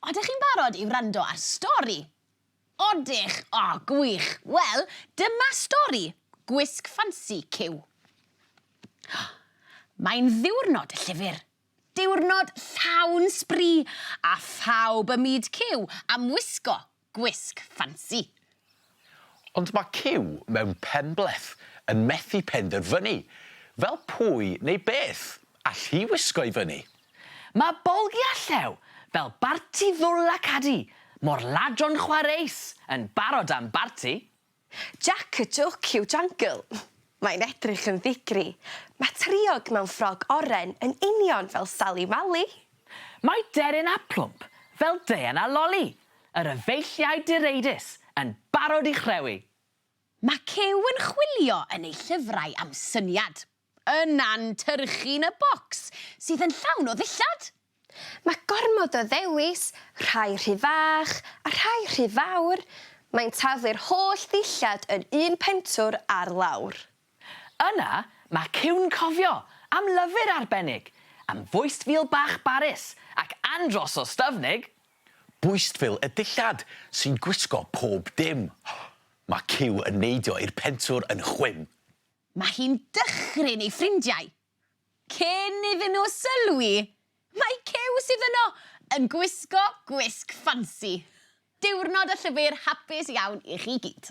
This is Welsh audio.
Odych chi'n barod i wrando ar stori? Odych! O, gwych! Wel, dyma stori gwisg ffansi Cyw. Mae'n ddiwrnod y llyfr. Diwrnod llawn sbri, a phawb ym myd Cyw am wisgo gwisg ffansi. Ond mae Cyw mewn penbleth yn methu penderfynu, fel pwy neu beth all hi wisgo i fyny? Mae Bolgi a Llew, fel Barti Ddwl a Cadi, mor ladron chwareus, yn barod am barti. Jac y Jôc yw Jangle. Mae'n edrych yn ddigri. Mae Triog mewn ffrog oren yn union fel Sali Mali. Mae Deryn a Plwmp fel Deian a Loli, yr efeilliaid direidus, yn barod i chrewi. Mae Cyw yn chwilio yn ei llyfrau am syniad. Yna'n tyrchu'n y bocs, sydd yn llawn o ddillad. Mae gormod o ddewis, rhai rhy fach a rhai rhy fawr. Mae'n taflu'r holl ddillad yn un pentwr ar lawr. Yna, mae Cyw'n cofio am lyfr arbennig, am fwystfil bach barus ac andros o styfnig. Bwystfil y dillad sy'n gwisgo pob dim. Mae Cyw yn neidio i'r pentwr yn chwim. Mae hi'n dychryn ei ffrindiau. Cyn iddyn nhw sylwi, mai Cyw sydd yno, yn gwisgo gwisg ffansi. Diwrnod y llyfr hapus iawn i chi gyd.